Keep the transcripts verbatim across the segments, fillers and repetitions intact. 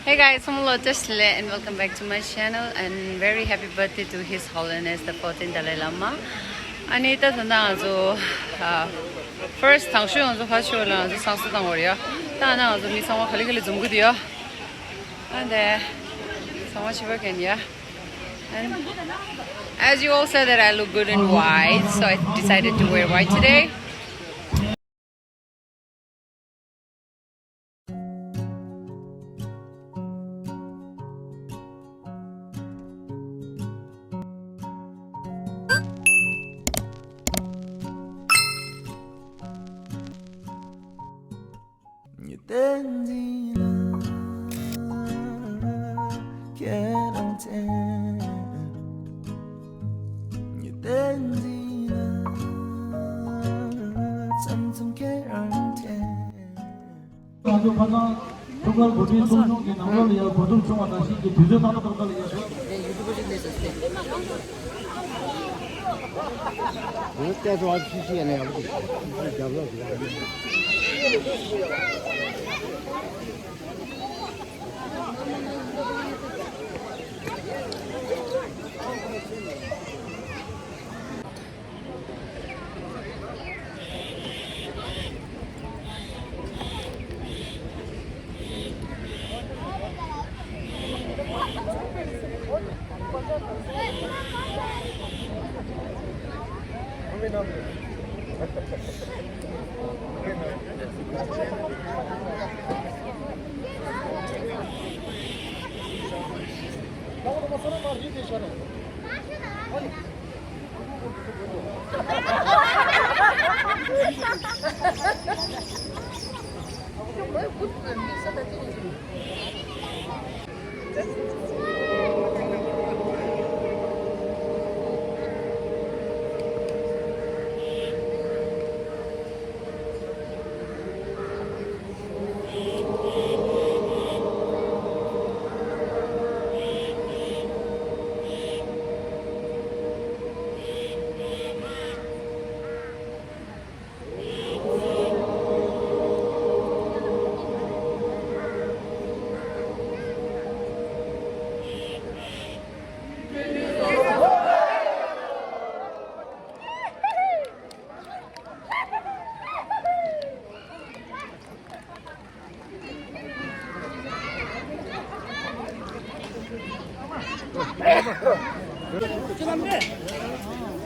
Hey guys, ཚང་མ་ལ་བཀྲ་ཤིས་བདེ་ལེགས། And welcome back to my channel and very happy birthday to His Holiness the fourteenth Dalai Lama. ཨ་ནི་ད་ད་ང་ཚོ་ཨ་first དང་ཤོས་ང་ཚོ་first show ལ་ང་ཚོ་བསང་གསོལ་བཏང་བར་ཡོད། ད་ང་ཚོ་མི་ཚང་མ་ག་ལེ་ག་ལེ་འཛོམས་ཀྱི་འདུག་ཡོད། ཨ་ནི་ཚང་མ་ཕྱི་པ་གན་ཡ། And as you all said that I look good in white, so I decided to wear white today. ང་ཚོ་ཕ་ཚང་ཐུགས་ཁར་གོ་སྒྲིག་ཚོགས་ཆུང་གི་ནང་ལོགས་ལ་ཡང་གོ་སྒྲིག་བྱུང་བ་ནང་བཞིན་གྱི་དུས་ཚོད་ཏག་ཏག་ཏག་ཏག་ལ་ཡང་། ཡུ་ཊུབ་ཅིག་སླེབས་སོང་སྟེ། འདི་ལྟས་སོང་ཨ་ཕྱི་ཕྱི་ཡ་ན་ཡག་པོ་འདུག་རྒྱབ་ལོགས་སུ་ཡག་པོ་འདུག་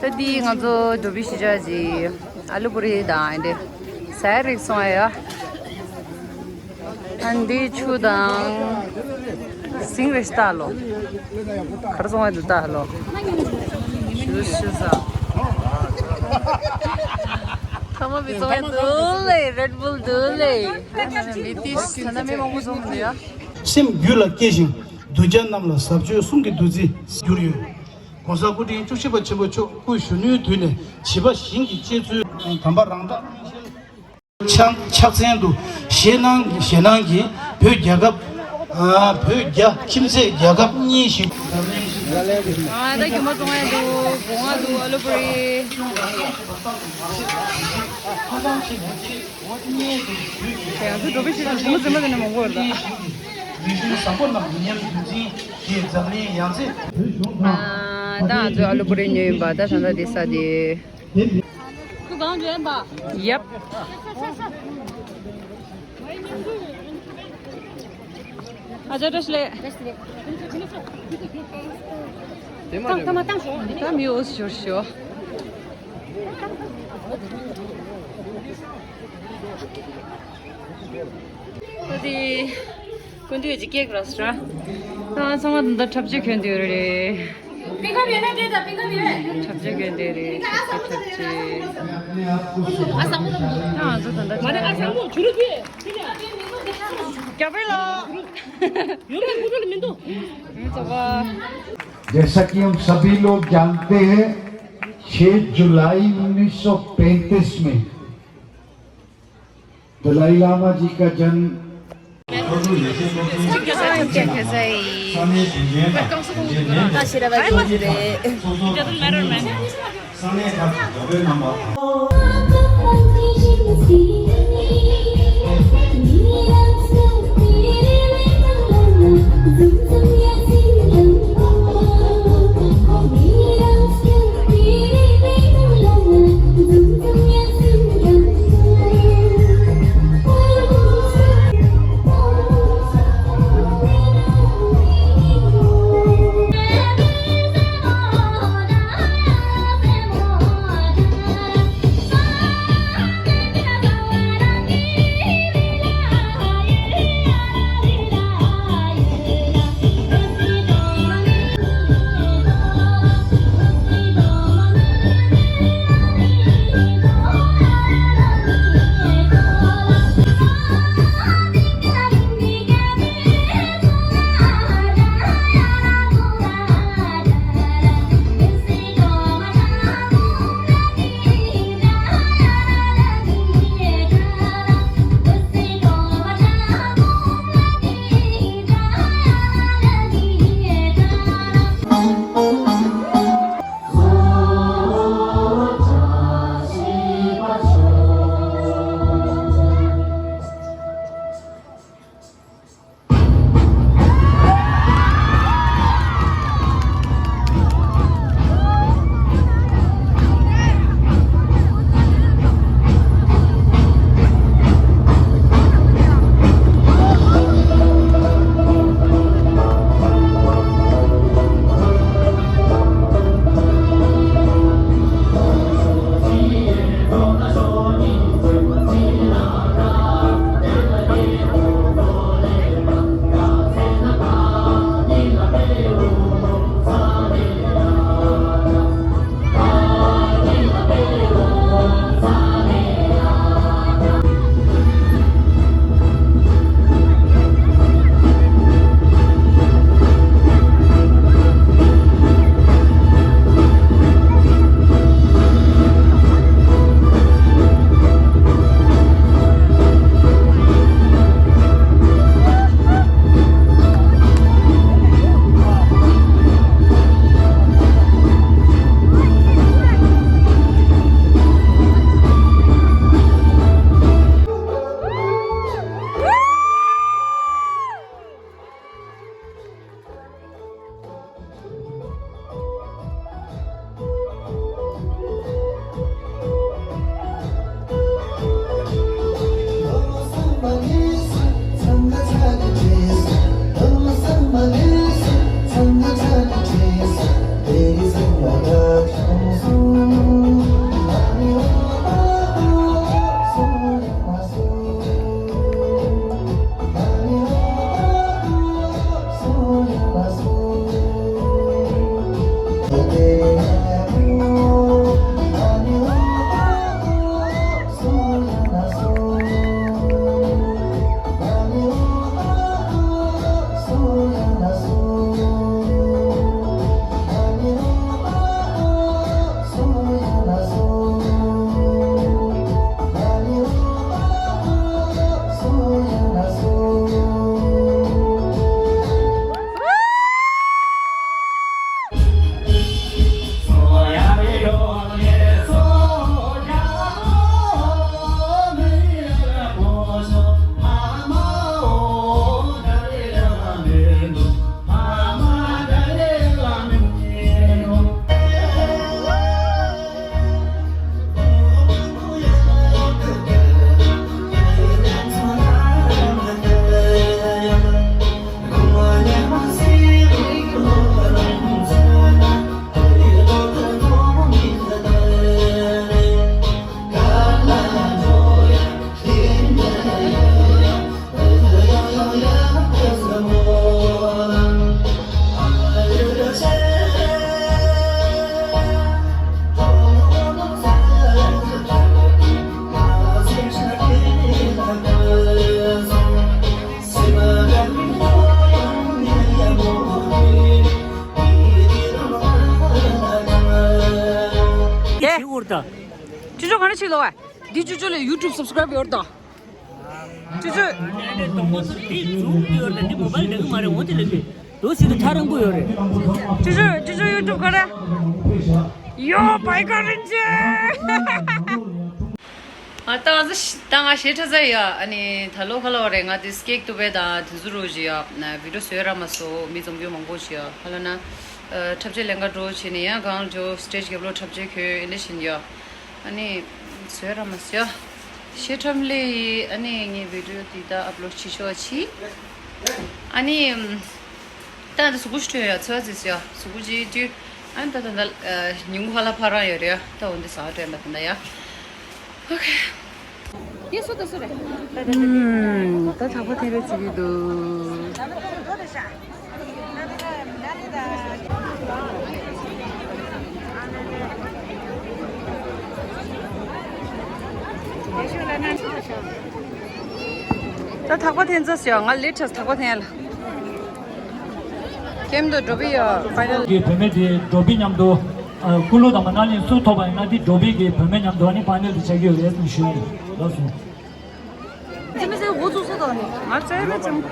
ད་འདི་ང་ཚོ་འགྲོ་བི་ཤི་ཅ་ཅི་ཨ་ལུ་པུ་རི་དང་འདི་ཟས་རིགས་སོང་ཨ་ཡ། ཨ་འདི་ཆུ་དང་སིང་རེ་ཤི་ཏ་ལོ། གར་སོང་ཨ་འདུ་ཏ་ལོ། ཞུ་ཞུ་ས། ཁ་མ་བི་སོང་ཨ་འདུ་ལེ། རེད་བུལ་འདུ་ལེ། མི་ཏི་ཤི་ན་མི་མང་པོ་སོང་འདུ་ཡ། སེམས་རྒྱུད་ལ་སྐྱེ་ཞིང་གདུལ་བྱ་རྣམས་ལ་ཟབ་ཆོས་གསུང་གི་བདུད་རྩི་གྱུར་ཡོད། ༸གོང་ས་སྐུ་ཕྲེང་བཅུ་བཞི་པ་ཆེན་པོ་མཆོག་སྐུ་གཞོན་ནུའི་དུས་ནས་བྱིས་པ་ཞིང་གི་གཅེས་ཚུལ་དམ་པ་རང་གྲགས་ཕྱག་ཕྱག་མཚན་དུ་ཞེད་སྣང་ཞེད་སྣང་གིས་བོད་རྒྱལ་ཁབ། ཨ་བོད་རྒྱ་ཁྱིམ་མཚེས་རྒྱལ་ཁབ་གཉིས་ཤིག་ཨ་ད་རྒྱུ་མ་བཙོང་ཡ་འདུག་སྒོ་ང་འདུག་ཨ་ལོ་པུ་རི། ང་ཚོ་འགྲོ་བའི་ཤུལ་དུ་གཞུང་འཛིན་པ་དེ་ནས་མང་པོ་ཡོད་ལ། རིག་གཞུང་བཟང་པོ་རྣམས་ཉམས་རྒྱུན་འཛིན་གྱིས་འཛམ་གླིང་ཡང་རྩེ། ཨ་ད་ང་ཚོ་ཨ་ལོ་པུ་རི་ཉོས་ཡིན་པ། ད་ད་ལྟ་དེ་ས་དེ། ཁྱོད་གང་འཇོན་པ། ཡབ། ཨ་ཅག་བཀྲ་ཤིས་བདེ་ལེགས། ཏང་ཏང་མ་ཏང་ཞོ། ད་མི་འོ་ཞོ་ཞོ། ད་དེ། ཀུན་འདུས་ཀྱི་ཀེག་ར་སི་ར། ད་ཚང་མ་ད་ལྟ་འཁྲབ་ཆས་གྱོན་བསྡད་རེད། པིང་ཁ་བེ་ན་དེ་ད་པིང་ཁ་བེ། འཁྲབ་ཆས་གྱོན་བསྡད་རེད། འཁྲབ་ཆས་འཁྲབ་ཆས། ཨ་སང་མོ་དང་། ད་ང་ཚོ་ད་ལྟ་མ་རེད། ཨ་སང་མོ་བྱུ་རུ་དེ། རྒྱ་བལ་ལོ། ཡོད་པའི་ཁུ་ཚོ་ལ་མི་འདུག་མི་ཚོ་བ། जैसा कि हम सभी लोग जानते हैं, छह जुलाई उन्नीस सौ पैंतीस में दलाई लामा जी का जन्म ཅོ་ཅོ་ག་རེ་བྱེད་ལོ་བ། འདི་ཅོ་ཅོ་ལ་YouTube subscribe་ཡོད་ད། ཅོ་ཅོ། འདི་མོ་བལ་འདྲ་གི་མ་རེད། འོ་དེ་ལ་གི་དོ་སི་དུ་ཐག་རིང་པོ་ཡོད་རེད། ཅོ་ཅོ་ཅོ་ཅོ་YouTube་ག་རེ། ཡོ་བའི་ག་རེ་ཅེ། ཨ་ད་ང་ཚོ་ད་ང་ཞེ་ཁྲ་ཚ་ཡ། ཨ་ནི་ད་ལོ་ཁ་ལོ་རེད། ང་དེ་སྐེག་ཏུ་བས་དང་དེ་ཚོ་རོ་ཞི་ཡ་ན་བི་ཌིའོ་བཟོས་ར་མ་སོ། མི་འཛོམས་རྒྱུ་མང་པོ་ཞི་ཡ། ཧ་ལ་ན་འཁྲབ་ཆས་ལེན་ག་འགྲོ་བྱས་ནས་ཡང་གང་འགྲོ་སི་ཊེ་ཇི་རྒྱབ་ལོ་འཁྲབ་ཆས་ཁྱོད་ཨེ་འདྲ་བཞིན་ཡ། ཨ་ནི་བཟོས་ར་མ་སོ་ཡ། ཞེ་ཁྲམ་ལེ་ཡི། ཨ་ནི་ངའི་བི་ཌིའོ་དེ་ད་ཨབ་ལོཌ་བྱེད་ཆོག་ཆི། ཨ་ནི། ད་ད་གཟུགས་པོ་ཞིག་ཐོན་ཡ་ཚོད་ཟིག་ཡ། གཟུགས་པོ་ཅིག་དུས་ཨ་ནི་ད་ད་ད་ཉིན་གུང་ཧ་ལ་ཕ་རང་ཡོད་རེད་ཡ། ད་འོན་ཏེ་ཟ་དྲན་པ་དེ་འདྲ་ཡ། ཨོ་ཁེ། དེ་སུ་དང་སུ་རེད། ད་ད་ད་ད་ད། ད་ཐག་པ་འཐེན་རེ་བྱེད་ཀྱི་འདུག་ད་ཐག་པ་འཐེན་ཚར་ཡ། ང་ལེ་ཊེ་སི་ཊི་ཐག་པ་འཐེན་ཡ་ལ། ཁྱེད་ཚོ་འགྲོ་བི་ཡོད་ཕའི་ནལ་གྱི་བུད་མེད་དེ་འགྲོ་བི་མཉམ་དུ། ཨ། ཀུ་ལུ་དང་མ་ན་ལི་སུ་ཐོབ་པ་ཡིན་ན་དེ་འགྲོ་བི་གི་བུད་མེད་མཉམ་དུ་ཨ་ནི་ཕའི་ནལ་དེ་ཆགས་ཀྱི་ཡོད་རེད་ཟེར་ཞུས་ཡིན། ལགས་སོ། ང་བཙལ་རོགས་བྱུང་།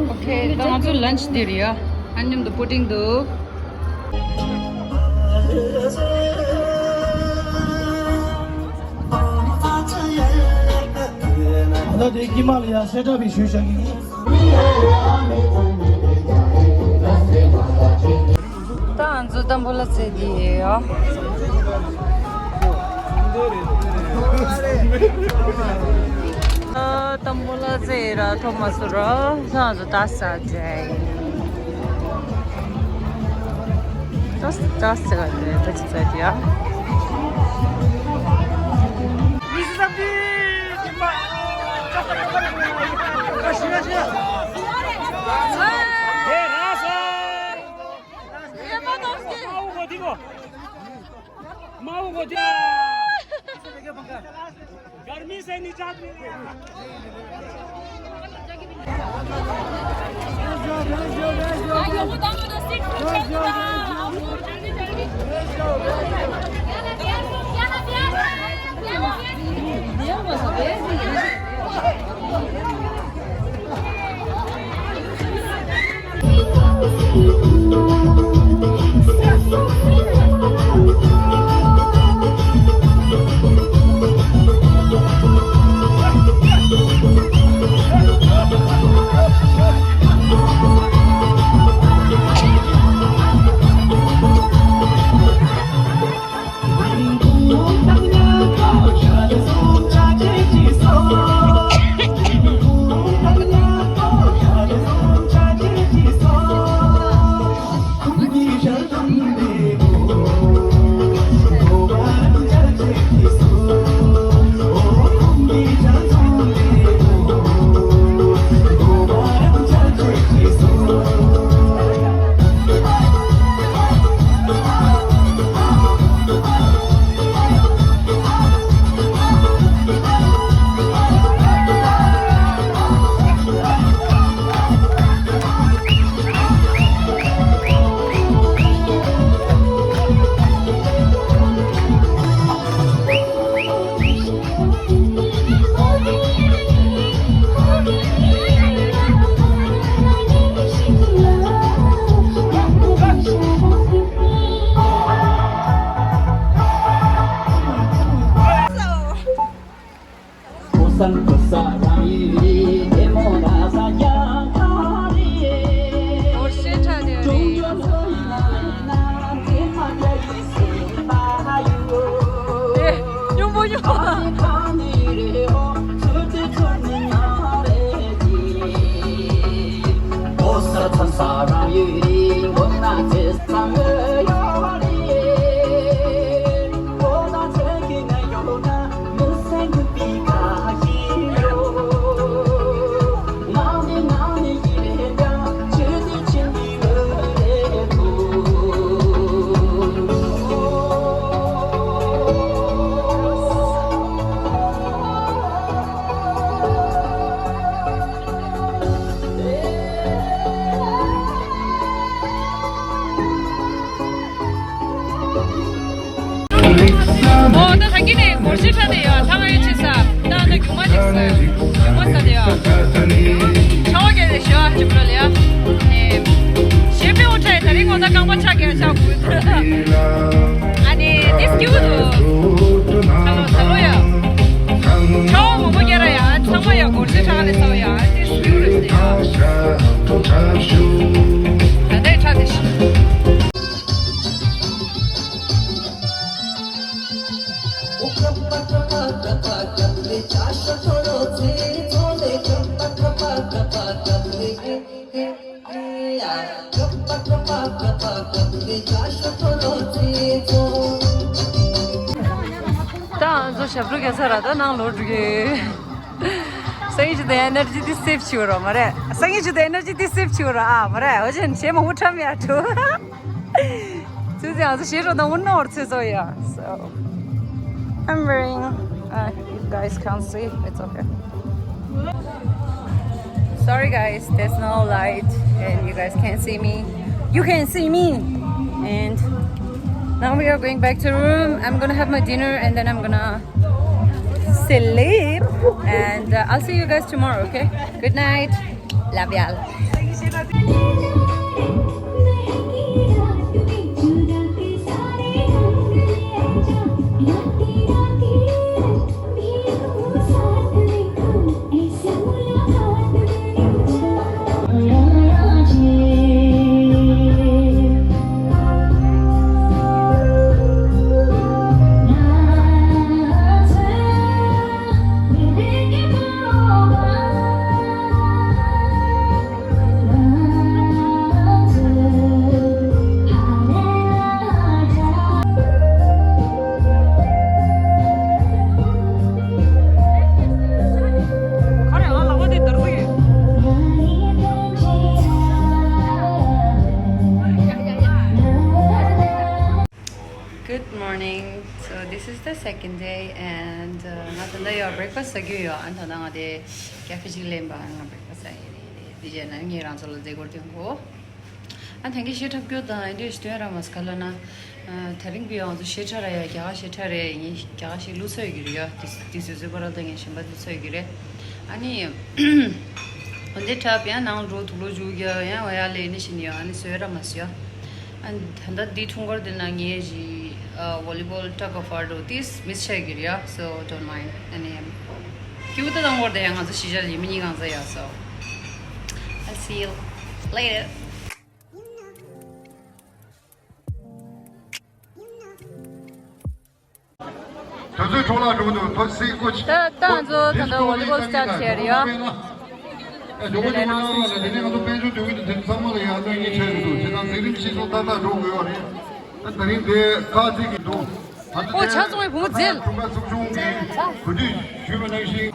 ཨོ་ཁེ། ད་ང་ཚོ་ལན་ཆི་འདིར་ཡ། ཨ་མཉམ་དུ་པུ་ཌིང་འདུག་ད་དེ་དཀྱིལ་མ་ལ་ཡ་གསལ་བསྒྲགས་པའི་ཞུས་བཞག་གི་ཡིན། ད་ང་ཚོ་ཏམ་བུ་ལ་ཙེ་དེ་ཡོད། ཏམ་བུ་ལ་ཙེ་ར་ཐོབ་མ་སོང་ར། ད་ང་ཚོ་ད་ས་ཙེ། ད་ས་ཙེ་ག་ནས་ད་ཅི་ཙེ་དེ་ཡ། गर्मी से निजात मिले। ཨོ་ད་ད་གིན་ནས་སྒོར་གཞས་འཁྲབ་བསྡད་ཡོད། ལྷང་ངེར་བྱེད་ས། ད་ད་རྒྱུག་མ་བྱེད་ས། རྒྱུག་མ་ཟ་བསྡད་ཡོད། ཆར་པ་བརྒྱབ་བསྡད་ཤག་ཨ་ཅེ་བུ་ལ་ཡ། ཨ་ནི་གཞས་དཔེ་འོ་འཁྲབ་ཡོད། ད་རིང་ངོ་ད་རྐང་པ་ཆག་གི་ཆག་དགོས། ཨ་ནི་this cute། ཧ་ལོ་ཧ་ལོ་ཡ། ཆར་པ་མང་པོ་བརྒྱབ་ར་ཡ། ཚང་མ་ཡ་སྒོར་གཞས་འཁྲབ་ག་ལས་ཚར་བ་ཡ། This cute་རེད་ཟེར་ཡ། ད་ལྟའི་འཁྲབ་བསྡད་ཤག་ད་ང་ཚོ་ཞབས་བྲོ་རྒྱག་ཚར་ར། ད་ནང་ལོག་འགྲོ་གི། སང་ཉིན་ཅིག་ད་ཨེ་ནར་ཇི་དེ་སེབ་བྱེད་རོགས་མ་རེད། སང་ཉིན་ཅིག་ད་ཨེ་ནར་ཇི་དེ་སེབ་བྱེད་རོགས་ཨ་མ་རེད། འོ་ཅན་གཞས་མང་པོ་འཁྲབ་ཡ་འགྲོ། ཚུལ་ཚིག་ང་ཚོ་ཞེ་དྲག་དང་འུ་ནོར་ཚོད་ཚོད་ཡ། So I'm wearing, uh, you guys can't see, it's okay. Sorry guys, there's no light and you guys can't see me. You can see me. And now we are going back to room. I'm gonna have my dinner and then I'm gonna sleep. And uh, I'll see you guys tomorrow, okay? Good night. Love y'all. Good morning. So this is the second day and uh, ང་ད་ལྟ་ཡོད་breakfast ཟ་རྒྱུ་ཡོད། ཨ་ད་ལྟ་ང་དེ་cafe ཅིག་ལེན་པ། ང་breakfast ཟ་ཡི་རེད། དེ་རྗེས་ན་ངས་རང་ཚོ་ལ་མཛད་སྒོར་སྟོན་གོ། ཨ་ཐེངས་ཀྱི་གཞས་འཁྲབ་རྒྱུ་དང་ཨེ་འདྲས་ཞིག་སྟོན་ར་མ་ཟ་ག་ལ་ན། ཨ་ད་རིང་བི་ཡོང་ཚོ་གཞས་འཁྲབ་ར་ཡ། རྒྱ་གར་གཞས་འཁྲབ་རེད། ངས་རྒྱ་གར་གཞས་བླུགས་ཚར་ཡོད་ཀྱི་རེད་ཡ། དེ་དེ་སོ་སོའི་ཁོ་རང་དང་ངས་གཞན་པ་བླུགས་ཚར་ཡོད་ཀྱི་རེད། ཨ་ནི་འོན་ཏེ་འཁྲབ་ཡང་ནང་འགྲོ་དུག་ལོག་འཇུག་རྒྱུ་ཡང་བ་ཡ་ལས་ནི་བཞིན་ཡོད། ཨ་ནི་བཟོས་ར་མ་བཟོས་ཡ། ཨ་ད་ལྟ་འདི་འཁྲུངས་སྐར་དེ་ན་ངས་ཞི་ཨ་volleyball tug of war དེ་miss བྱས་ཀྱི་རེད་ཡ། So don't mind. ཨ་ནི་ཁྱེད་ད་དང་བོར་དེ་ཡང་ང་ཚོ་གཞིས་ཆགས་ལ་ཡིན་མི་གཉིས་གང་ཚ་ཡ། So I'll see you later. དུས་ཚོད་འཕྲོ་བརླག་འགྲོ་གི་འདུག་ཐོ་སི་ཀོ་ཆི། ད་ད་ང་ཚོ་ད་ལྟ་volleyball start བྱས་རེད་ཡ། ཨ་འགྲོ་གི་འདུག་ང་ཚོ་ལ་དེ་ནས་ང་ཚོ་དཔལ་འབྱོར་འགྲོ་གི་འདུག་དེ་ཚང་མ་ལ་ཡར་ལངས་ཉེས་ཆད་གི་འདུག་བྱས་ཙང་འཛིན་རིམ་ཞིག་ཚོ་ཏག་ཏག་འགྲོ་དགོས་པ་རེད། ད་དེ་རིང་དེ་ཁ་ཚིག་གི་འདུག་ཨོ་ཆ་ཚང་བའི་བུ་མོ་འཛིན། དྲུང་ཁག་ཚོགས་ཆུང་གིས་གོ་སྒྲིག་ཞུས་པ་ནང་བཞིན།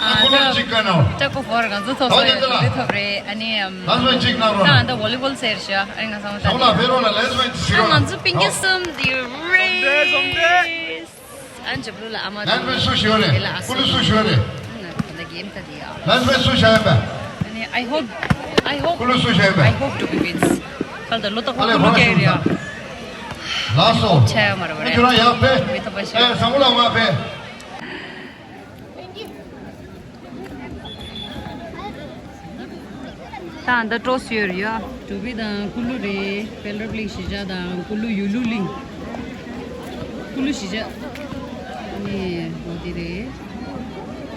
ཨ་ད་ཀྲག་པོ་ཧོར་ང་ཚོ་ཐོབ་སོང་ཡ། དེ་ཐོབ་རེད། ཨ་ནི་ཨམ་ད་ཨ་ད་volleyball ཟེར་ཤག་ཨ་ནི་ང་ཚོ་ད་ཨ་ང་ཚོ་པིང་གི་གསུམ་དེ་རེད། ཨ་ནི་འཇབ་ལུ་ལ་ཨ་མ་དེ་ལ་ཨ་སུ་ཡོད་རེད། ཨ་ན་ད་ད་གེམ་ད་དེ་ཡ། ཨ་ནི་I hope, I hope, I hope Dobi wins. ཁ་ལ་ད་ལོ་ད་ཁོ་ཀུ་ལུ་ཀྱ་རེད་ཡ། ལགས་སོ། ཆ་ཡ་མ་ར་བ་རེད། ཁྱོད་རང་ཡག་པས། མི་ཐོབ་པ་ཤེས། ཨེ་བཟང་པོ་ལ་མ་ཕེ། ད་ཨ་ད་ཀྲོ་སི་ཡོད་རེད་ཡ། ཀྲུ་བི་དང་ཀུ་ལུ་རེད། པེ་ལ་བ་གླིང་གཞིས་ཆགས་དང་ཀུ་ལུ་ཡུ་ལུ་གླིང་། ཀུ་ལུ་གཞིས་ཆགས། ཨ་ནི་འོ་དེ་རེད།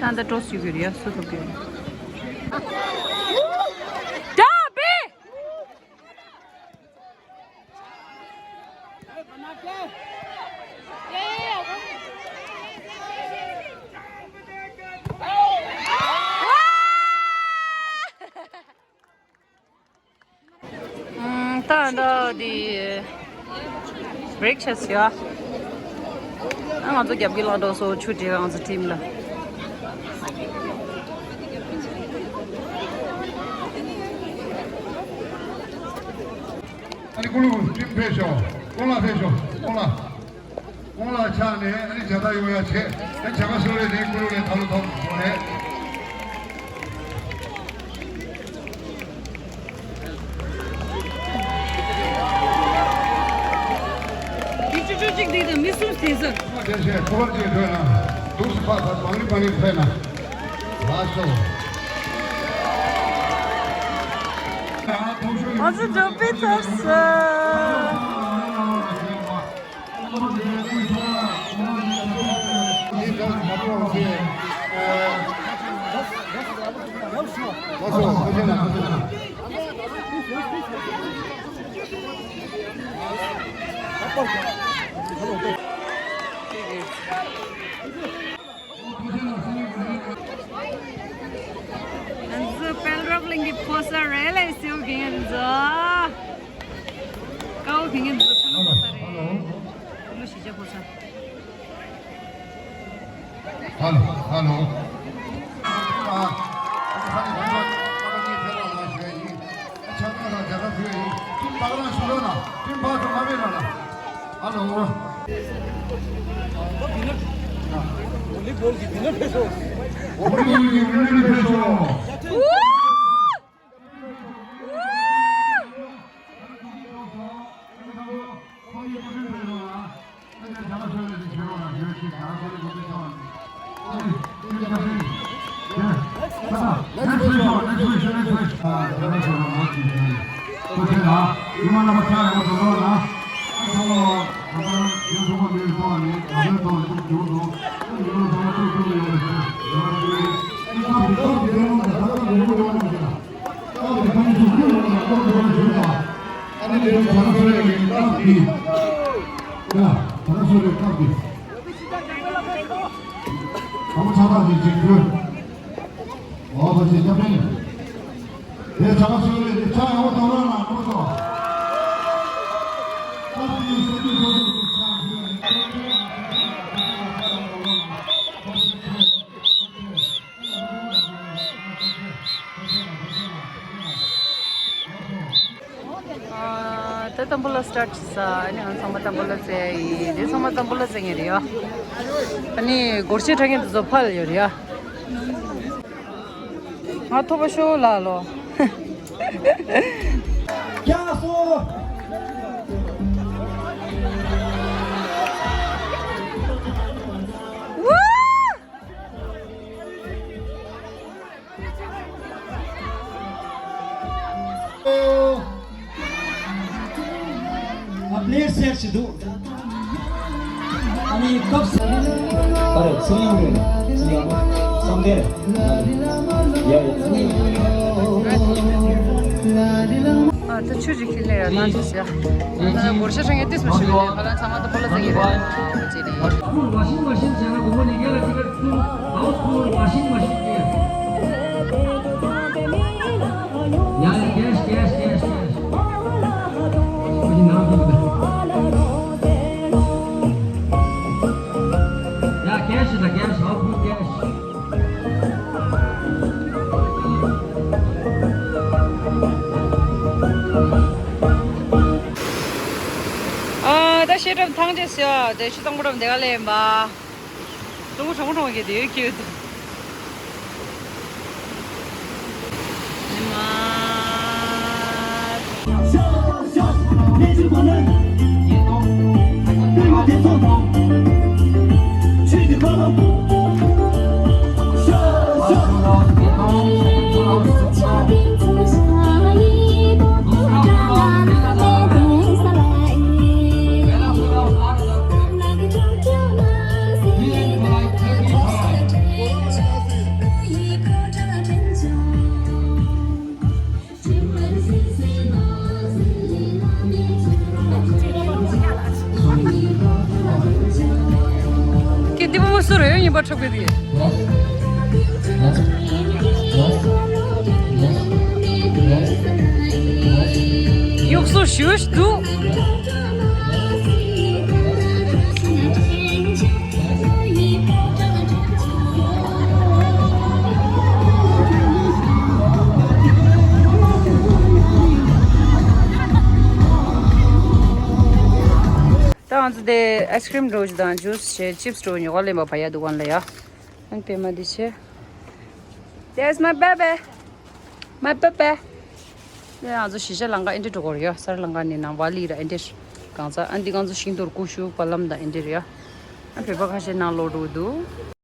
ད་ལྟ་ཀྲོས་བྱེད་དགོས་རེད་ཡ། སུ་ཐུབ་ཀྱི་རེད། ད་བི། ད་འདྲ་དེ་བྷི་རེག་ཆགས་ཡ། ང་ཚོ་རྒྱབ་ཀྱི་ལང་འགྲོ་སོ་ཆུ་དྲི་ང་ཚོ་ཊིམ་ལ། ཨ་ནི་ཀུ་ལུ་ཊིམ་ཕེབས་ཤོག་ཀུན་ལ་ཕེབས་ཤོག་ཀུན་ལ། ཁོང་ལ་ཆགས་ནས་ཨ་ནི་བྱ་ཐག་ཡོང་ཡ་བྱས། ཨ་ནི་བྱ་དགའ་གསོལ་རས་དེ་ཀུ་རུ་ནས་ད་ལོ་ཐོབ་སོང་རེད། ཡིག་ཆུ་ཆུ་གཅིག་འདི་དང་མི་གསུམ་ཟིན་ས། དེ་བཞིན་ཁོ་པར་གྱི་ཁྲོད་ན་འདུག་སུ་ཕ་ཕ་བང་རི་བང་རི་ཕེབས་ན་ལགས་སོ། ང་ཚོ་འགྲོ་པའི་ཚར་སོང་། ང་ཚོ་དཔལ་རབ་གླིང་གི་ཕོ་གསར་རེད་ལས་སེའུ་གི་ཡིན་ཚོ། ཀའོ་གི་ཡིན་ཚོ་ཕུ་ནུ་ཕོ་གསར་རེད། ཕུ་ནུ་གཞིས་ཆགས་ཕོ་གསར། ཧ་ལོ། ཧ་ལོ། ཨ། ཨ་ནི་ཁ་ནས་ཁ་ནས་ཁ་ནས་ཁ་ནས་ལ་ཞུ་ཡ་ཡིན། ཨ་ཆགས་ན་ལ་རྒྱ་གར་ཞུ་ཡ་ཡིན། ཁྱིམ་བདག་ལ་ཞུ་ར་ལ། ཁྱིམ་བདག་ཏུ་མ་བས་ལ་ལ། ཧ་ལོ། ཨོ་ལི་བོལ་གྱི་དེ་ན་ཕེབས་ཤོག་ཨོ་ལི་བོལ་གྱི་དེ་ན་ཕེབས་ཤོག་ཨ་ནི་དེ་བྱང་ཆུབ་ཀྱི་སྟབས་ཀྱིས། ཡ། བྱང་ཆུབ་ཀྱི་སྟབས་ཀྱིས། ཨ་མ་ཆགས་སྡང་ཅིག་ཅིག་གྱུར། འོ་བ་ཅིག་སྐྱབས་འགྲན། དེ་བྱང་ཆུབ་ཀྱི་ཕྱག་ཡོངས་དང་རང་ལ་ཁོ་ཚོ། སྟབས་ཀྱིས་སེ་ཀུན་ཚོགས་ཀྱི་ཕྱག་ཕུལ་ནས། ཨ། ད་དམ་པོ་ལ་སི་ཊར་ཊི་བྱེད་ས། ཨ་ནི་ང་ཚང་མ་དམ་པོ་ལ་བཙལ་ཡིན། དེ་ཚང་མ་དམ་པོ་ལ་བཙལ་མཁན་རེད་ཡ། ཨ་ནི་སྒོར་གཞས་འཁྲབ་མཁན་དེ་ཚོ་ཕར་ལ་ཡོད་རེད་ཡ། ང་ཐོབ་པ་ཤོག་ལ་ལོ། ཀྱང་སོ། ཝུ། ཨ་པླེ་སེར་ཞིག་འདུག་ཨ་ནི་སྐབས་སུ། ཨ་རེ་ཚུར་ཡང་རེད། ཚུར་ཡང་བསམ་གཏན་རེད། ཡ་རེད། ཨ་ད་ཆུ་ཅིག་ཁྱེར་ལེ་ཡ་ལ་ཅིག་ཟེར། ང་ཚོ་སྒོར་གཞས་འཁྲབ་མཁན་ཏིས་མ་ཞུ་ལེ། ཁ་ལ་ཚང་མ་ད་པོ་ལ་ཟེར་གི་རེད། ཅེ་ནི། Washing machine ཅེས་ན་དགོང་མོ་ནི་ངེད་ལ་ཅི་ག་ཚུར་ཨའོ་ཚུར་washing machine ཅེས། ཡ་ཡ་cash cash cash cash། ཁོ་ཅི་ནང་དུ་འདུག་ཡ་cash ད་cash ཨའོ་ཚུར་cash། ཨ་ད་ཤེས་རབ་ཐང་ཅེས་ཡ་དེ་ཆུ་གཙང་པོ་རབ་འདེགས་ལེན་པ། ཀྲུང་གོ་གྲོང་གྲོང་གི་དེའི་ཁྱེད། ཞུས་འདུག་ད་ང་ཚོ་དེ་ཨའི་སི་ཀྲིམ་འདྲ་བོ་ཞིག་དང་ཇུས་བྱས་ཅིབ་སི་འདྲ་བོ་ཉོ་ག་ལེན་པ་བ་ཡ་འདུག་ག་ལ་ཡ། ཨང་པད་མ་འདི་ཆེ། There's my baby. My baby. ཡ་ང་ཚོ་གཞིས་ཆགས་ལམ་ཁ་ཨེ་འདྲ་འགྲོ་གི་རེད་ཡ། གསར་ལམ་ཁ་ནས་ནང་ཝ་ལི་ར་ཨེ་འདྲ་གང་ཚ་ཨ་འདི་ང་ཚོ་ཤིང་ཏོག་ཀུ་ཤུ་པ་ལམ་དང་ཨེ་འདྲ་རེད་ཡ། ཨ་བོད་པ་ཁ་ཤས་ནང་ལོག་འགྲོ་གི་འདུག